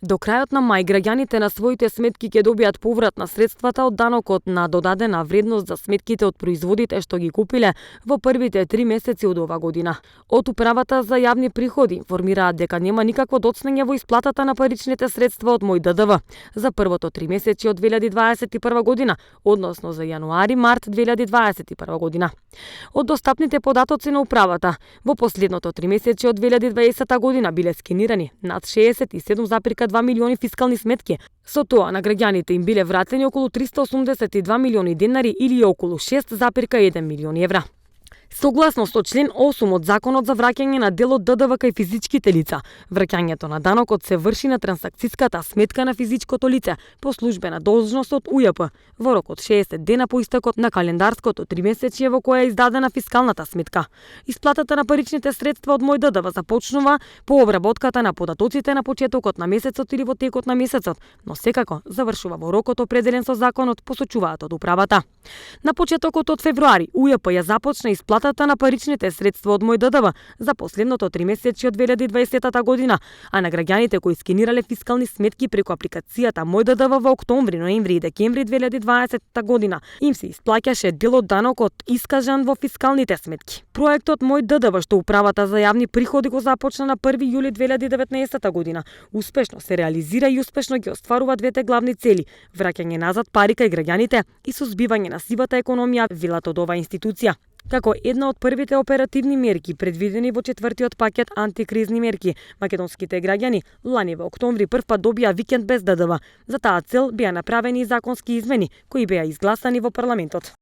До крајот на мај граѓаните на своите сметки ќе добијат поврат на средствата од данокот на додадена вредност за сметките од производите што ги купиле во првите 3 месеци од ова година. Од Управата за јавни приходи информираат дека нема никакво доцнење во исплатата на паричните средства од Мој ДДВ за првото 3 месеци од 2021 година, односно за јануари-март 2021 година. Од достапните податоци на Управата, во последното 3 месеци од 2020 година биле скенирани над 67,2 милиони фискални сметки. Со тоа на граѓаните им биле вратени околу 382 милиони денари или околу 6,1 милиони евра. Согласно со член 8 од Законот за враќање на дел од ДДВ кај физичките лица, враќањето на данокот се врши на трансакцијската сметка на физичкото лице по службена должност од УЈП во рок од 60 дена по истекот на календарското тримесечје во кое е издадена фискалната сметка. Исплатата на паричните средства од Мој ДДВ започнува по обработката на податоците на почетокот на месецот или во текот на месецот, но секако завршува во рокот определен со законот, посочуваат од Управата. На почетокот од февруари УЈП ја започна исплатата на паричните средства од Мој ДДВ за последното 3 месеци од 2020 година, а на граѓаните кои скенирале фискални сметки преку апликацијата Мој ДДВ во октомври, ноември и декември 2020 година им се исплаќаше дел од данокот искажан во фискалните сметки. Проектот Мој ДДВ што Управата за јавни приходи го започна на 1 јули 2019 година, успешно се реализира и успешно ги остварува двете главни цели: враќање назад пари кај граѓаните и сузбивање на сивата економија, велат од оваа институција. Како една од првите оперативни мерки предвидени во четвртиот пакет антикризни мерки, македонските граѓани лани во октомври првпат добија викенд без ДДВ. За таа цел беа направени законски измени кои беа изгласани во парламентот.